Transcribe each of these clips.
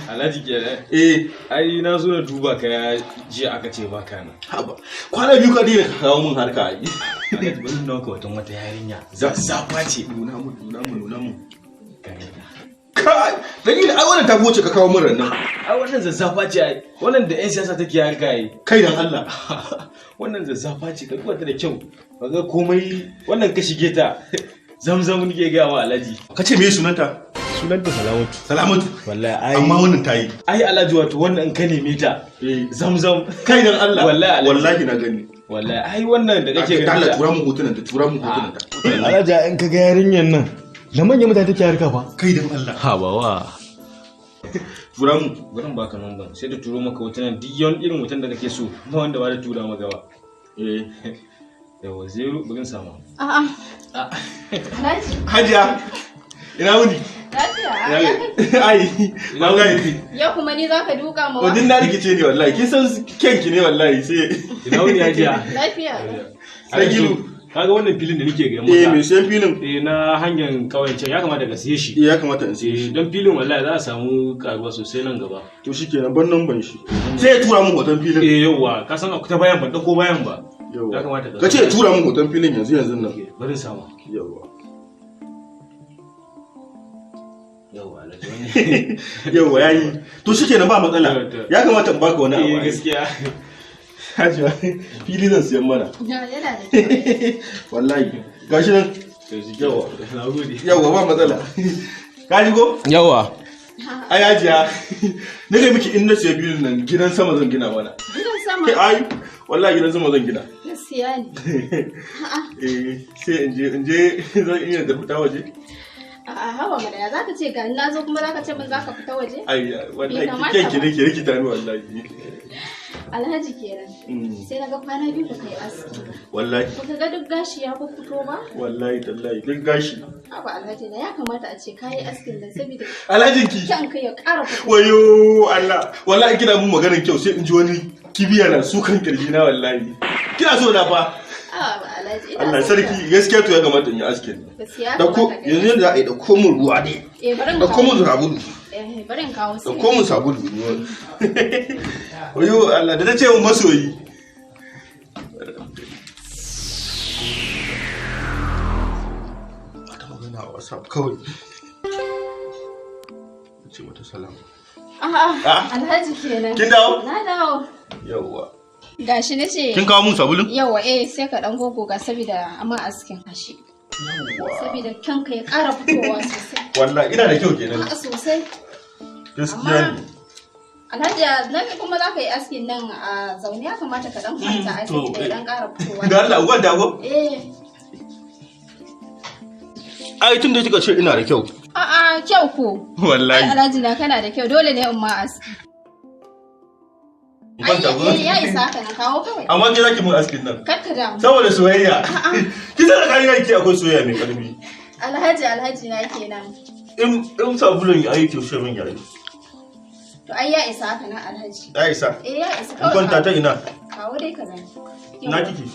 Alhaji kenan. Eh. Ai na zo na duba ka jiya, aka ce baka nan. Haba. Kwana biyu ka daina kawo mun harka ai. Alhaji, bari nuna maka wata yarinya. Zazzafa ce. Nuna mun, nuna mun, nuna mun. Gane. Kai, dalili ai wannan ta goce ka kawo mun rannan. Ai wannan zazzafa ce ai. Wannan da 'yan siyasa take harka ai. Kai dan Allah. Wannan zazzafa ce, ka duba ta da kyau. Kaga komai, wannan ka shige ta. Zamzam nake gaya wa Alhaji. Ka ce me sunanta? Sunanta Salamatu. Salamatu. Wallahi ai. Amma wannan ta yi. Ai Alhaji, wato wannan in ka neme ta. Zamzam. Kai dan Allah. Wallahi Alhaji. Wallahi na gani. Wallahi ai wannan da kake Da gani. Allah tura mun hotunan ta, tura mun hotunan ta. Alhaji, in ka ga yarinyar nan da manyan mutane take harka fa. Kai dan Allah. Ha ba wa. Tura mun. Bari in baka number, sai da turo maka hotunan duk yawan irin hoton da kake so, ba wanda ba da tura maka ba. Eh. Yawa, zero, bari in samu. A'a. Alhaji. Hajiya. Ina wuni? Lafiya. Ya kake? Ai, Ina wuni? Yau kuma ni zaka duka ma wa? Wadin na rikice ne wallahi. Kin san kenki ne wallahi sai. Ina wuni, Hajiya? Lafiya. Sagilu. Kaga wannan filin da nake ga Eh, maka. me sayan filin? Eh, na hanyar kauyen can, ya kamata ka siye shi. Eh, ya kamata in siye Eh, shi. don filin wallahi za a samu karuwa sosai nan gaba. To shikenan, ban numban shi. Sai ya tura mun hoton filin. Eh yauwa, ka san akwai ta bayan, ban dauko bayan ba. Yawwa. Ya kamata ka Ka ce ya tura mun hoton filin yanzu yanzu nan. Bari in samu. Yawwa. Yauwa Alhaji wani. Yawwa yayi. To shikenan, ba matsala. Ya kamata in baka wani abu. Eh Ai. gaskiya. Hajiya, fili zan siyan mana. Yana da kyau. Wallahi. Gashi nan. Yauwa. Na gode. Yawwa, ba matsala. Ka ji ko? Yawa. Ai Hajiya, na ga miki in na siya filin nan, gidan sama zan gina mana. Gidan sama. Ai, wallahi gidan sama zan gina. Gaskiya ne. Eh, sai in je zan iya da fita waje. A'a, hawa mana, ya zaka ce ga na zo kuma zaka ce min zaka fita waje? Ai, wallahi Bai kamata kenki ba. ne ke rikita ni wallahi. Alhaji kenan. Sai na ga kwana biyu baka yi aski ba. Wallahi. Baka ga duk gashi ya fito ba? Wallahi tallahi duk gashi. Haba Alhaji na, ya kamata a ce kayi askin nan saboda Alhajinki. kyan kai ya ƙara fito. Wayo Allah. Wallahi kina mun maganar kyau sai in ji wani kibiya na sukan kirji na wallahi. Kina so na fa. A'a Alhaji, ina Allah son ka. sarki, gaskiya to ya kamata in yi askin. Gaskiya Dauko kamata ka yi. yanzu yadda za a yi, dauko mun ruwa ne. Eh, bari in Dauko mun kawo. sabulu. Eh, bari in kawo sai. Dauko mun sabulu. Wayo Allah, da ta ce mun masoyi. Wata magana a WhatsApp kawai. Ce mata salam. A'a, Ah. Alhaji kenan. Kin dawo? Na dawo. Yawwa. Gashi na ce. Kin kawo mun sabulun? Yawa, eh, sai ka dan gogoga saboda amma askin gashi. Yawwa. Saboda kyanka ya ƙara fitowa sosai. Wallahi ina da kyau kenan. A'a sosai. Gaskiya ne. Alhaji, na ga kuma za ka yi askin nan a zaune, ya kamata ka dan kwanta a To, saboda ya dan ƙara fitowa. Da Allah uwan dago. Eh. Ai tun da kika ce ina da kyau. A'a, kyau ko. Ai Wallahi. Alhaji na, kana da kyau, dole ne in ma aski. Ai, Kwanta ko? eh, ya isa haka na kawo kawai. Amma ke zaki mun askin nan. Kar ka damu. Saboda soyayya. Kin san tsakanin da ke akwai soyayya mai karfi. Alhaji, Alhaji na kenan. In sabulun ya yi kyau sai mun yayi. To ai ya isa haka nan, Alhaji. Ya isa. Eh, ya isa In kawai. kwanta ta ina? Kawo dai ka gani. Na kike?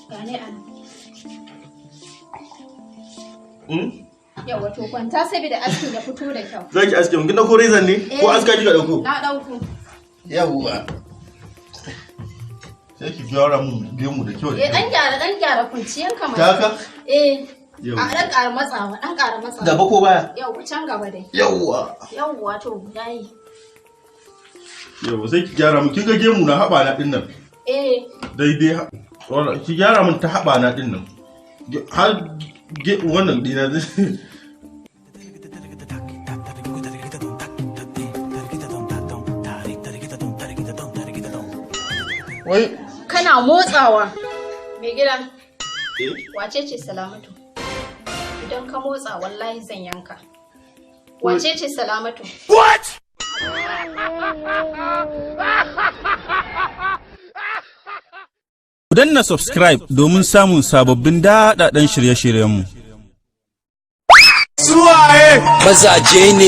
Gane a nan. Hmm? Yawa, to kwanta saboda askin ya fito da kyau. Zaki aske mun, kin dauko rezan ne? Ko Eh. aska kika dauko? Na dauko. Yawwa. Sai ki gyara mun gemu da kyau da Eh, kyau. dan gyara kunciyan kamar. Ta haka? Eh. Yawwa. A dan ƙara matsawa, dan ƙara matsawa. Gaba ko baya? Yawwa, can gaba dai. Yawwa. Yawwa, to yayi. Yawwa, sai ki gyara mun, kin ga gemu na haɓa na din nan. Eh. Daidai wannan, ki gyara mun ta haɓa na din nan. Har wannan dina. Wai Kana motsawa. Mai gida. Eh? Wace ce Salamatu? Idan ka motsa wallahi zan yanka. Wace ce Salamatu? What? Ku danna subscribe domin samun sababbin daɗaɗɗen shirye-shiryenmu. Mazaje ne.